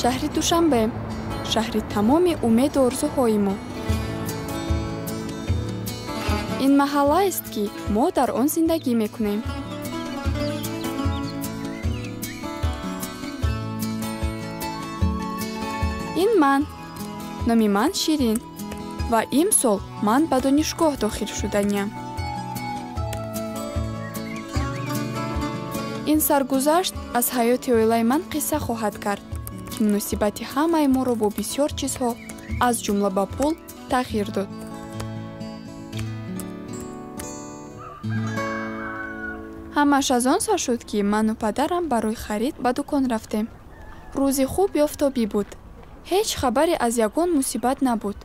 Шаҳри Душанбе, шаҳри тамоми умеду орзуҳои мо. Ин маҳаллаест, ки мо дар он зиндагӣ мекунем. Ин ман. Номи ман Ширин ва имсол ман ба донишгоҳ дохил шуданиям. Ин саргузашт аз ҳаёти оилаи ман қисса хоҳад кард, ки муносибати ҳамаи моро бо бисёр чизҳо, аз ҷумла ба пул, тағйир дод. Ҳамаш аз он сар шуд, ки ману падарам барои харид ба дукон рафтем. Рӯзи хуби офтобӣ буд. Ҳеҷ хабаре аз ягон мусибат набуд.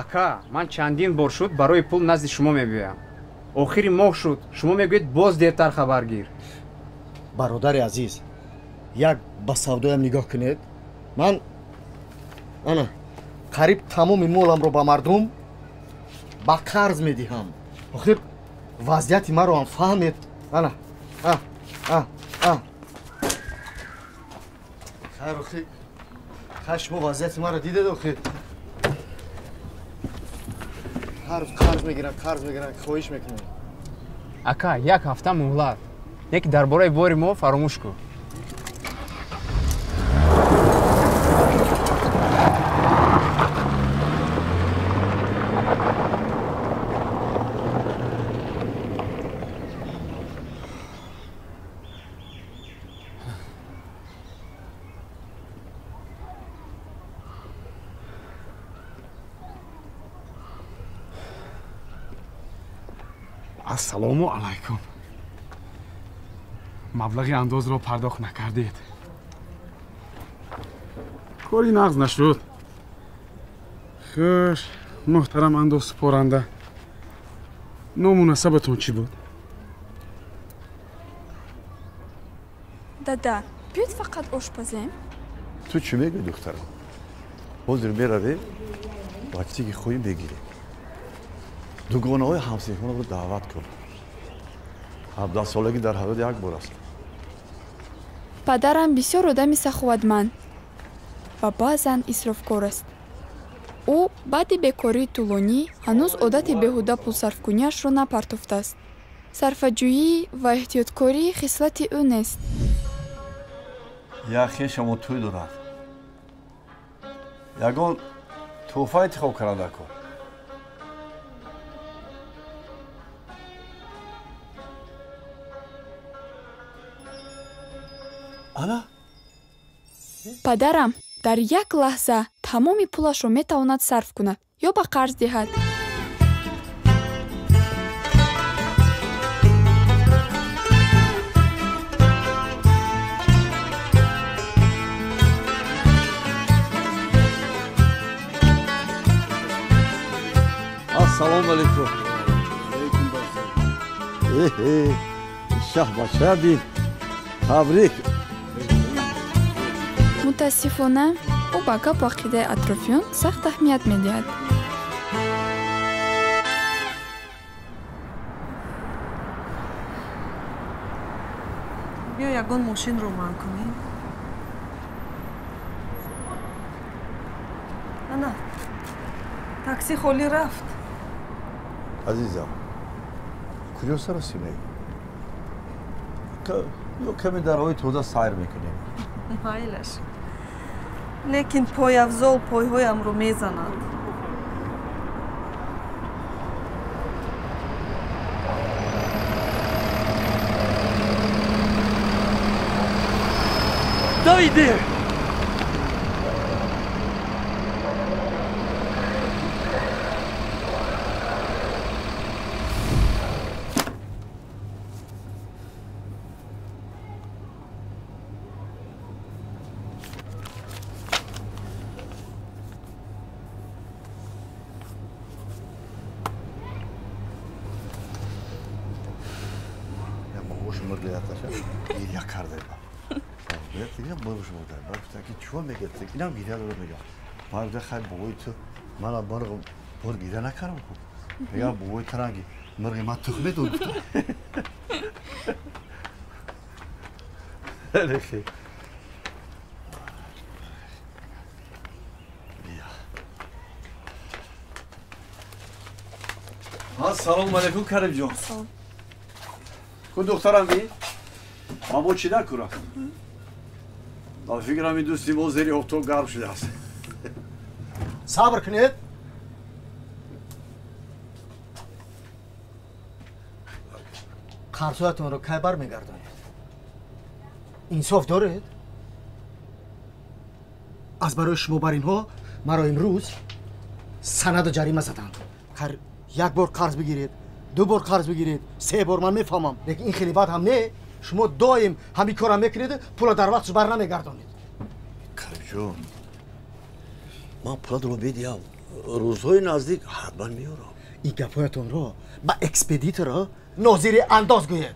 Ака, ман чандин бор шуд барои пул назди шумо мебиёям. Охири моҳ шуд, шумо мегӯед боз дертар хабар гир. Бародари азиз, як ба савдоям нигоҳ кунед. Ман ана қариб тамоми моламро ба мардум ба қарз медиҳам. Охир вазъияти маро ҳам фаҳмед. Ана, а, а, а. Хайр, охир, хайр, шумо вазъияти маро дидед, охир. Ҳар рӯз қарз мегиранд, қарз мегиранд, хоҳиш мекунанд. Ака, як ҳафта муҳлат. Неки дар бораи бори мо фаромӯш кун. Ассалому алайкум. Маблағи андозро пардохт накардед. Кори нағз нашуд. Хуш, муҳтарам андозсупоранда, ному насабатон чӣ буд? Дада, биёед фақат ош пазем. Ту чӣ мегӯӣ, духтарам? Ҳозир меравем ва чизе ки хоҳем мегирем. Дугонаҳои ҳамсинфонро даъват кун. 17-солагӣ дар ҳаёт як бор аст. Падарам бисёр одами саховатманд ва баъзан исрофкор аст. Ӯ баъди бекории тӯлонӣ ҳанӯз одати беҳуда пулсарфкуниашро напартофтааст. Сарфаҷӯӣ ва эҳтиёткорӣ хислати ӯ нест. Як хешамо тӯй дорад. Ягон тӯҳфа интихоб карда кун. Ана? Падарам дар як лаҳза тамоми пулашро метавонад сарф кунад ё ба қарз диҳад. Ассалому алайкум. Шаҳбача бин. Табрик. Мутаассифона, ӯ ба гапу ақидаи атрофиён сахт аҳамият медиҳад. Биё ягон мошинро манъ кунем. Ана, такси холӣ рафт. Азизам, куҷо саросӣ мегӯ? Ё каме дар ҳавои тоза сайр мекунем. Майлаш. Лекин пойафзол пойҳоямро мезанад. Давиде! Инам гиря дорад, мегӯям. Ман гуфтам, хай бобои ту мана мурғ бор гиря накардам ку. Мегӯям бобои таранги мурғи ман тухм медод гуфтам. Хеле хел. Салом алейкум, Каримҷон. Ку духтарам би? Ман бо чӣ накурам? Ба фикрам ин дӯсти мо зери офтоб гарм шудааст. Сабр кунед. Қарзҳоятонро кай бармегардонед? Инсоф доред? Аз барои шумо бар инҳо маро имрӯз санаду ҷарима заданд. Як бор қарз бигиред, ду бор қарз бигиред, се бор ман мефаҳмам, лекин ин хеле бад ҳам не. Шумо доим ҳамин корро мекунед, пула дар вақташ бар намегардонед. Каримҷон, ман пулатро медиҳам, рӯзҳои наздик ҳатман меорам. Ин гапҳоятонро ба экспедиторо нозири андоз гӯед.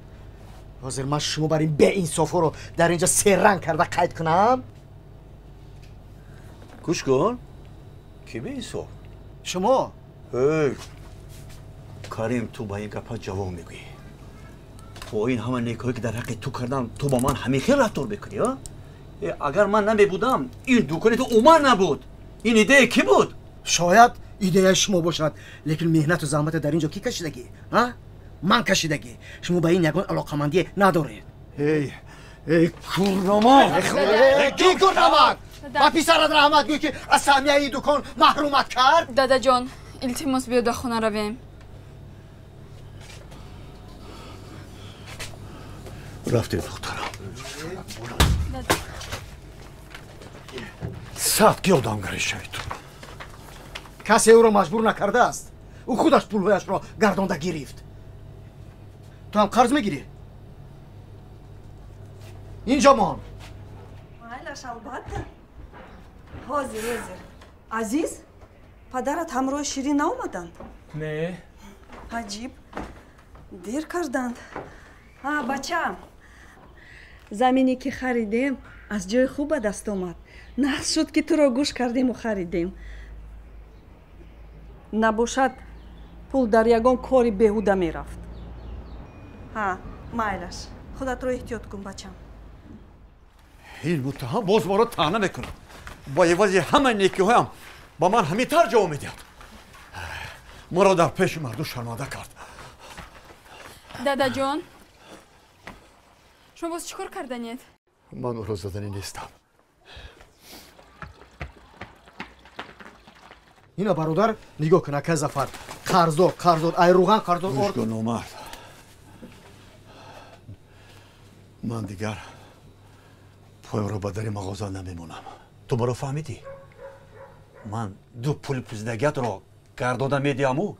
Ҳозир ман шумо бар ин беинсофҳоро дар инҷа серранг карда қайд кунам. Гӯш кун, ки беинсоф? Шумо. Эй Карим, ту ба ин гапа ҷавоб мегӯӣ. Бо ин ҳама некҳое ки дар ҳаққи ту кардам, ту ба ман ҳамин хел рафтор мекунӣ, а? Агар ман намебудам, ин дукони ту умуман набуд. Ин идея кӣ буд? Шояд идеяи шумо бошад, лекин меҳнату заҳмата дар ин ҷо кӣ кашидагӣ? А? Ман кашидагӣ. Шумо ба ин ягон алоқамандӣ надоред. Эй, эй, курнамак! Кӣ курнамак? Ба писарат раҳмат гӯй, ки аз саҳмияи ин дукон маҳрумат кард. Дадаҷон, илтимос, биё ба хона равем. Рафтем, духтарам. Сад ки одамгарӣ шавӣ ту. Касе ӯро маҷбур накардааст. Ӯ худаш пулҳояшро гардонда гирифт. Ту ҳам қарз мегирӣ? Инҷо мон. Майлаш, албатта. Ҳозир, ҳозир. Азиз, падарат ҳамроҳи Ширин наомаданд? Не. Аҷиб, дер карданд. Ҳа, бачаам, замине ки харидем аз ҷои хуб ба даст омад. Нағз шуд, ки туро гӯш кардему харидем. Набошад, пул дар ягон кори беҳуда мерафт. Ҳа, майлаш, худатро эҳтиёт кун, бачам. Ин муттаҳам боз маро таъна мекунад. Ба ивази ҳамаи некиҳоям ба ман ҳамин тавр ҷавоб медиҳад. Маро дар пеши мардум шарманда кард. Дадаҷон, шумо боз чӣ кор карданед? Ман ӯро заданӣ нестам. Ина бародар, нигоҳ кун, ака Зафар. Қарздор, қарздор, ай руған қарздор. Гӯш кун, номард. Ман дигар пойро ба дари мағоза намемонам. Ту маро фаҳмидӣ? Ман ду пули пузидагиятро гардода медиҳаму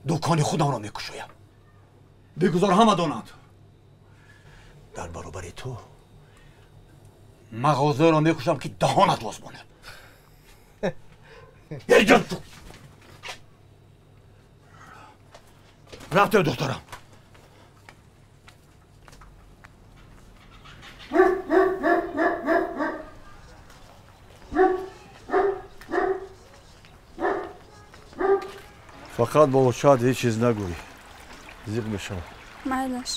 дукони худамро мекушоям. Бигузор ҳама донанд. Дар баробари ту мағозаро мекушам, ки даҳонат боз монад. Эй ҷон, ту рафтем, духтарам. Фақат бо очаат ҳеҷ чиз нагӯй, зиқ мешавам. Майлаш.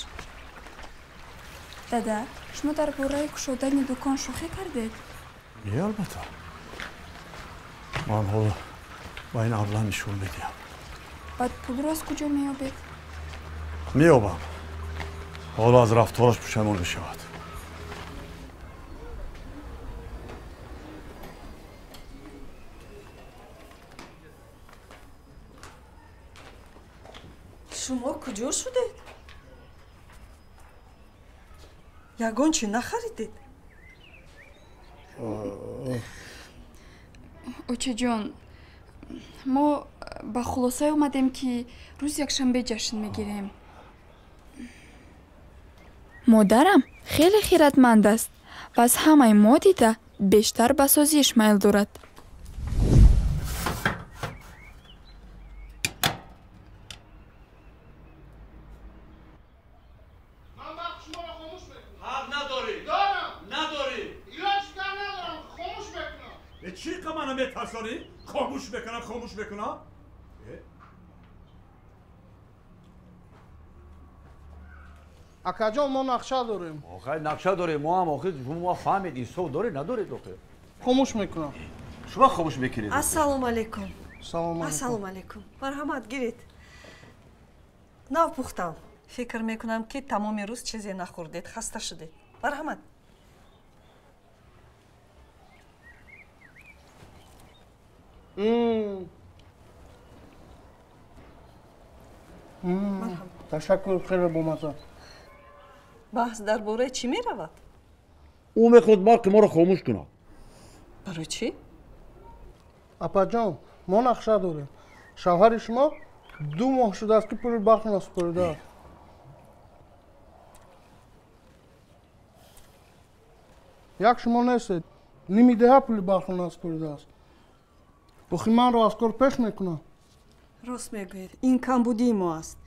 Дада, шумо дар бораи кушодани дукон шӯхӣ кардед? Не, албатта. Ман ҳоло ба ин абла нишон медиҳам. Баъд пулро аз куҷо меёбед? Меёбам. Ҳоло аз рафтораш пушаймон мешавад. Шумо куҷо шудед? Ягон чӣ нахаридед? Очаҷон, мо ба хулосае омадем, ки рӯзи якшанбе ҷашн мегирем. Модарам хеле хиратманд аст ва аз ҳамаи мо дида бештар ба созиш майл дорад. Хомӯш мекунам, хомӯш мекунам. Акаҷон, мо нақша дорем. Охир нақша дорем, мо ҳам охир шумо фаҳмед, инсоф доред, надоред охир? Хомӯш мекунам. Шумо хомӯш мекунед. Ассалому алайкум. Салом алайкум. Ассалому алайкум. Марҳамат, гиред. Нав пухтам. Фикр мекунам, ки тамоми рӯз чизе нахӯрдед, хаста шудед. Марҳамат. Ташаккур, хеле бомазза. Баҳс дар бораи чӣ меравад? Ӯ мехоҳад барқи моро хомӯш кунад. Барои чӣ? Апаҷон, мо нақша дорем. Шавҳари шумо 2 моҳ шудааст, ки пули барқро насупоридааст. Як шумо нестед, ними деҳа пули барқро насупоридааст. Охи манро аз кор пеш мекунад. Рост мегӯед, ин камбудии мо аст.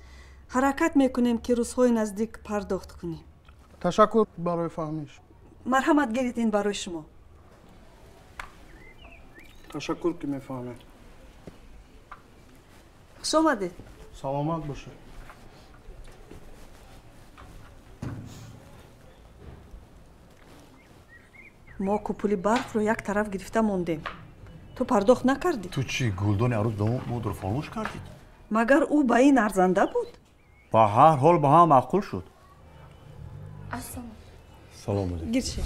Ҳаракат мекунем, ки рӯзҳои наздик пардохт кунем. Ташаккур барои фаҳмиш. Марҳамат, гиред, ин барои шумо. Ташаккур, ки мефаҳмед. Хуш омадед. Саломат бошед. Мо ку пули барқро як тараф гирифта мондем. Ту пардохт накардӣ? Ту чӣ, гулдони арӯз домодро фаромӯш кардӣ? Магар ӯ ба ин арзанда буд? Ба ҳар ҳол ба ҳам маъқул шуд. Ассалом. Салом алейкум. Гиршед.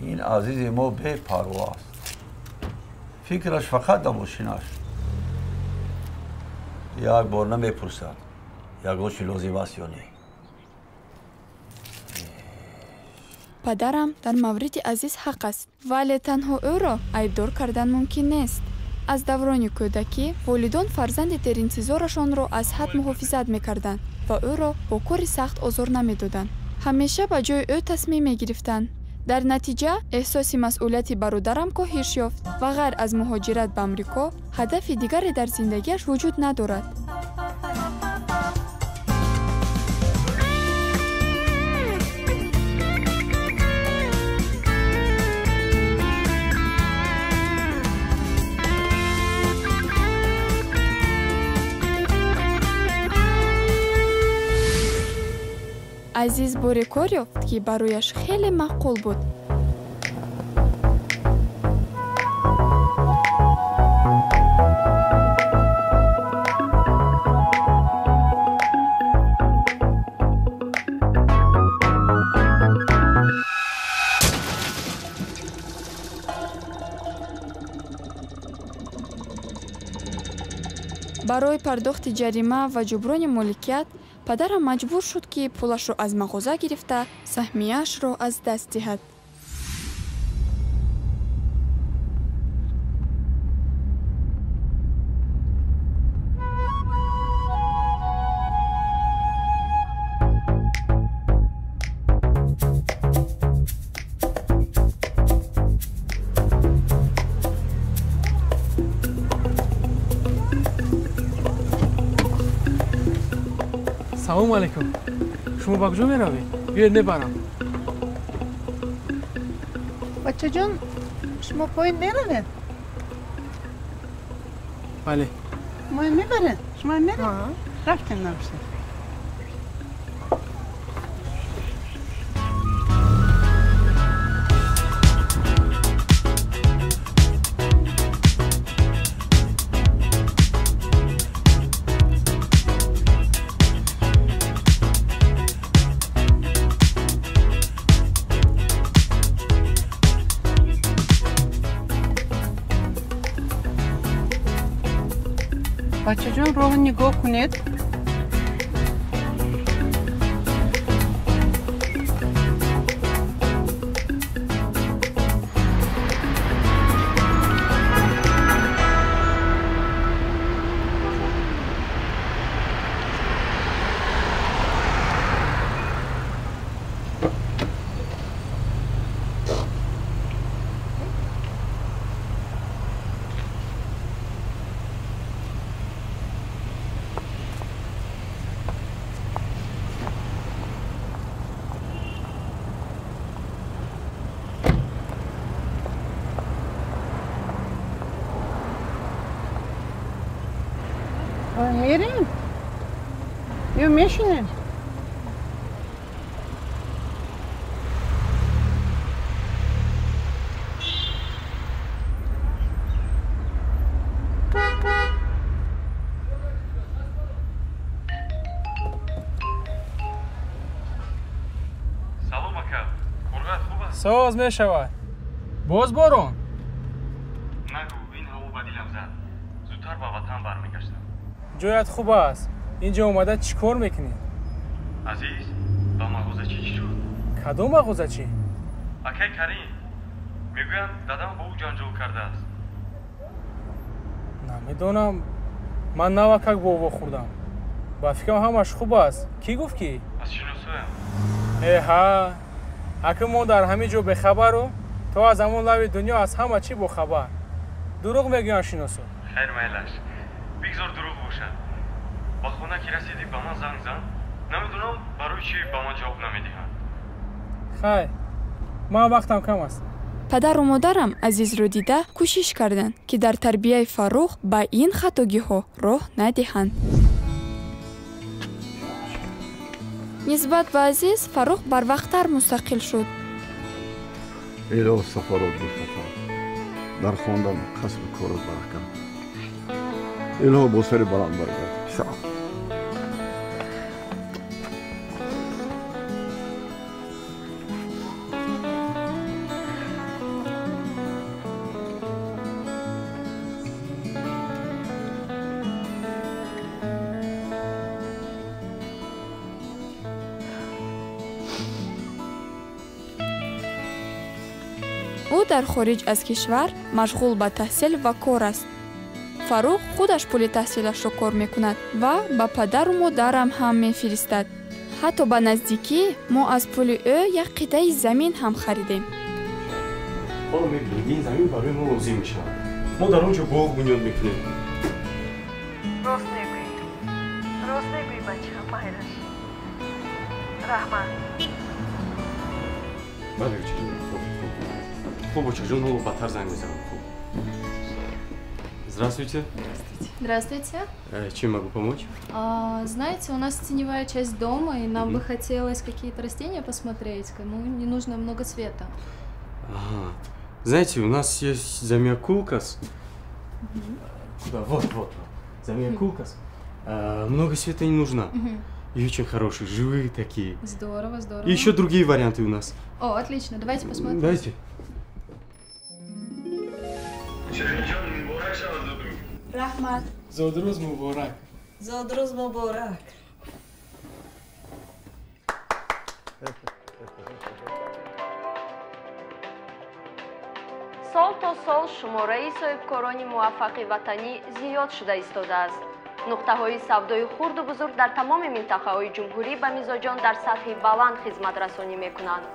Ин азизи мо бепарво аст. Фикраш фақат дар мошинаш. Як бор намепурсад, ягон чи лозим аст ё не. Падарам дар мавриди Азиз ҳақ аст, вале танҳо ӯро айбдор кардан мумкин нест. Аз даврони кӯдакӣ волидон фарзанди деринтизорашонро аз ҳад муҳофизат мекарданд ва ӯро бо кори сахт озор намедоданд. Ҳамеша ба ҷои ӯ тасмим мегирифтанд. Дар натиҷа эҳсоси масъулияти бародарам коҳиш ёфт ва ғайр аз муҳоҷират ба Амрико ҳадафи дигаре дар зиндагиаш вуҷуд надорад. Азиз боре кор ёфт, ки барояш хеле маъқул буд. Барои пардохти ҷарима ва ҷуброни моликият падарам маҷбур шуд, ки пулашро аз мағоза гирифта саҳмияашро аз даст диҳад. Салом алейкум. Шумо ба куҷо меравед? Биёед мебарам. Бачаҷон, шумо поин меравед? Бале. Мо мебаред? Шумо меравед? Рафтем набошед. Бачаҷон, роҳро нигоҳ кунед. Мерем? Биё мешинем. Салом, ака. Қурғат хуб аст? Соз мешавад. Боз борон? Нагӯ, ин ҳаво ба дилам зад. Зудтар ба ватан бармегаштам. Ҷоят хуб аст. Инҷо омада чӣ кор мекунӣ? Азиз, ба мағозачӣ чӣ шуд? Кадом мағозачӣ? Акай Карим. Мегӯянд, дадам бо ӯ ҷанҷол кардааст. Намедонам. Ман навакак бо ӯ вохӯрдам. Ба фикрам ҳамаш хуб аст. Кӣ гуфт ки? Аз шиносоям. Эҳа, ака мо дар ҳамин ҷо бехабару то аз ҳамон лави дунё аз ҳама чӣ бохабар. Дурӯғ мегӯянд шиносо. Хайр, майлаш. Бигзор дурӯғ бошад. Ба хона ки расидӣ, ба ман занг зан. Намедонам барои чӣ ба ман ҷавоб намедиҳанд. Хайр, ман вақтам кам аст. Падару модарам Азизро дида кӯшиш карданд, ки дар тарбияи Фаррух ба ин хатогиҳо роҳ надиҳанд. Нисбат ба Азиз Фаррух барвақттар мустақил шуд. Илоҳ сафарот бихатар, дар хондан касбу корот баракат. Илоҳ бо сари баланд баргард, писарам. Ӯ дар хориҷ аз кишвар машғул ба таҳсил ва кор аст. Фаррух худаш пули таҳсилашро кор мекунад ва ба падару модарам ҳам мефиристад. Ҳатто ба наздикӣ мо аз пули ӯ як қитъаи замин ҳам харидем. Ҳоло мебинед, ин замин барои мо лозим мешавад. Мо дар он ҷо боғ бунёд мекунем. Рост мегӯӣ. Рост мегӯӣ, бача, майлаш. Раҳмат. Бале, очаҷон, хуб, хуб. Хуб, очаҷон, ҳоло баъдтар занг мезанам. Хуб. Здравствуйте. Здравствуйте. Здравствуйте. Чем могу помочь? Знаете, у нас теневая часть дома, и нам бы хотелось какие-то растения посмотреть, кому не нужно много света. Ага. Знаете, у нас есть замиокулкас. Куда? Вот, вот, вот. Замиокулкас. Много света не нужно. И очень хорошие, живые такие. Здорово, здорово. И еще другие варианты у нас. О, отлично, давайте посмотрим. Давайте. Раҳмат. Зодрӯз муборак. Зодрӯз муборак. Сол то сол шумораи соҳибкорони муваффақи ватанӣ зиёд шуда истодааст. Нуқтаҳои савдои хурду бузург дар тамоми минтақаҳои ҷумҳурӣ ба мизоҷон дар сатҳи баланд хизматрасонӣ мекунанд.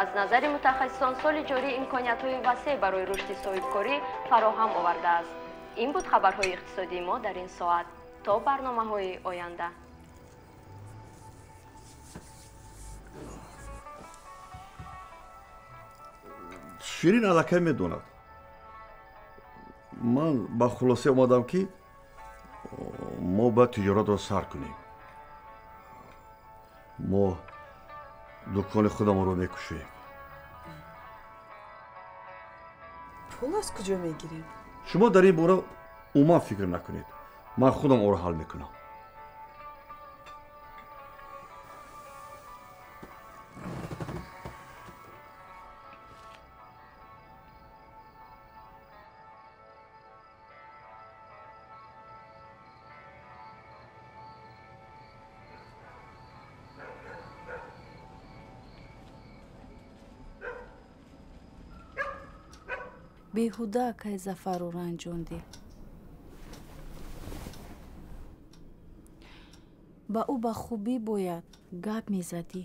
Аз назари мутахассисон, соли ҷорӣ имкониятҳои васеъ барои рушди соҳибкорӣ фароҳам овардааст. Ин буд хабарҳои иқтисодии мо дар ин соат. То барномаҳои оянда. Ширин аллакай медонад. Ман ба хулоса омадам, ки мо бояд тиҷоратро сар кунем. Мо дукони худамонро мекушоем. Пул аз куҷо мегирем? Шумо дар ин бора умуман фикр накунед. Ман худам онро ҳал мекунам. Беҳуда акай Зафарро ранҷондӣ. Ба ӯ ба хубӣ бояд гап мезадӣ.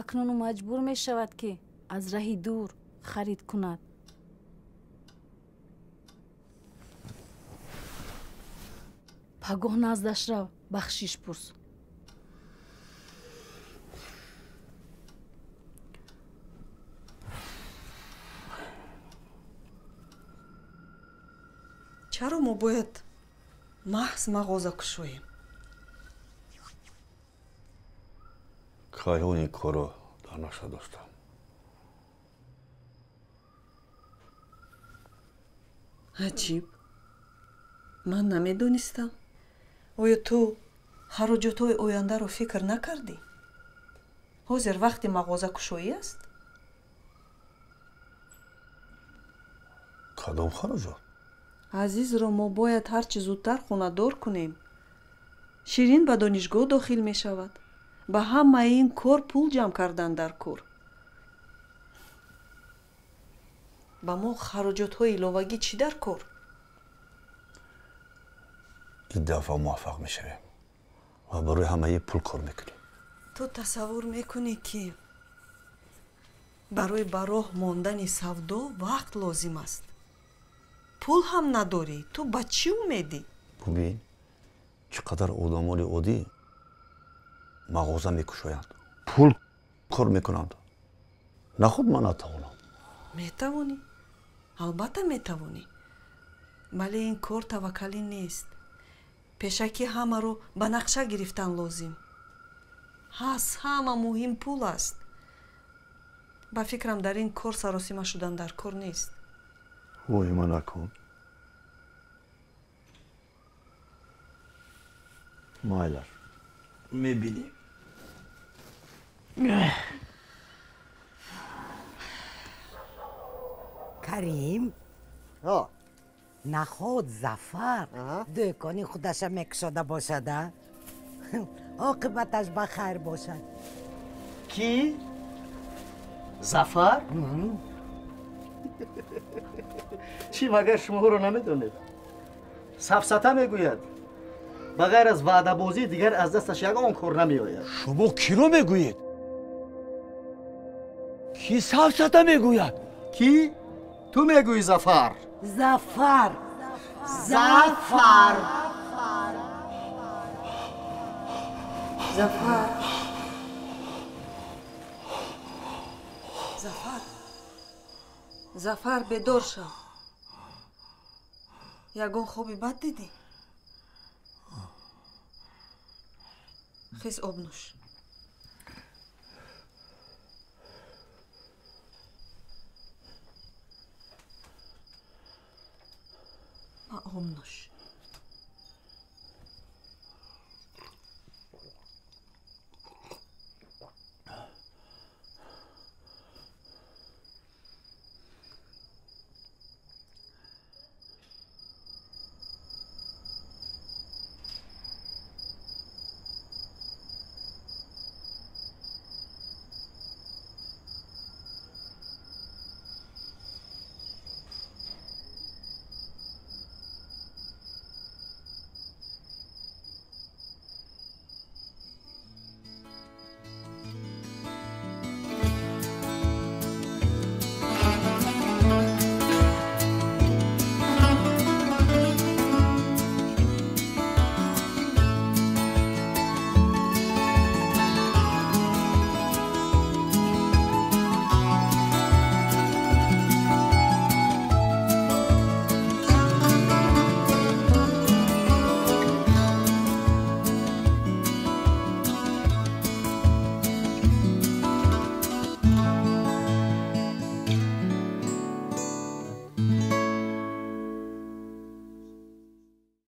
Акнун ӯ маҷбур мешавад, ки аз раҳи дур харид кунад. Пагоҳ наздаш рав, бахшиш пурс. Чаро мо бояд маҳз мағоза кушоем? Кайҳон ин корро дар нақша доштам. Аҷиб, ман намедонистам. Оё ту хароҷотҳои ояндаро фикр накардӣ? Ҳозир вақти мағозакушоӣ аст? Кадом хароҷот? Азизро мо бояд ҳарчи зудтар хонадор кунем. Ширин ба донишгоҳ дохил мешавад. Ба ҳамаи ин кор пул ҷамъ кардан дар кор. Ба мо хароҷотҳои иловагӣ чӣ дар кор? Ин дафъа муваффақ мешавем ва барои ҳамаи пул кор мекунем. Ту тасаввур мекунӣ, ки барои ба роҳ мондани савдо вақт лозим аст. Пул ҳам надорӣ, ту ба чӣ умедӣ? Бубин, чӣ қадар одамони оддӣ мағоза мекушоянд, пул кор мекунанд. Нахуд ман натавонам? Метавонӣ, албатта метавонӣ, вале ин кор таваккалӣ нест. Пешакӣ ҳамаро ба нақша гирифтан лозим. Ҳас ҳама муҳим пул аст. Ба фикрам, дар ин кор саросима шудан дар кор нест. Воҳима накун. Майлаш, мебинем. Карим, наход Зафар дӯкони худаша мекушода бошада? Оқибаташ ба хайр бошад. Кӣ? Зафар? Чӣ, магар шуморо намедонед? Сафсата мегӯяд. Ба ғайр аз ваъдабозӣ дигар аз дасташ ягон кор намеояд. Шумо киро мегӯед? Кӣ сафсата мегӯяд? Кӣ? Ту мегӯӣ, Зафар. Зафар, Зафар, Зафар, Зафар, Зафар, бедор шав. Ягон хоби бад дидӣ? Хез, об нӯш. Ма, об нӯш.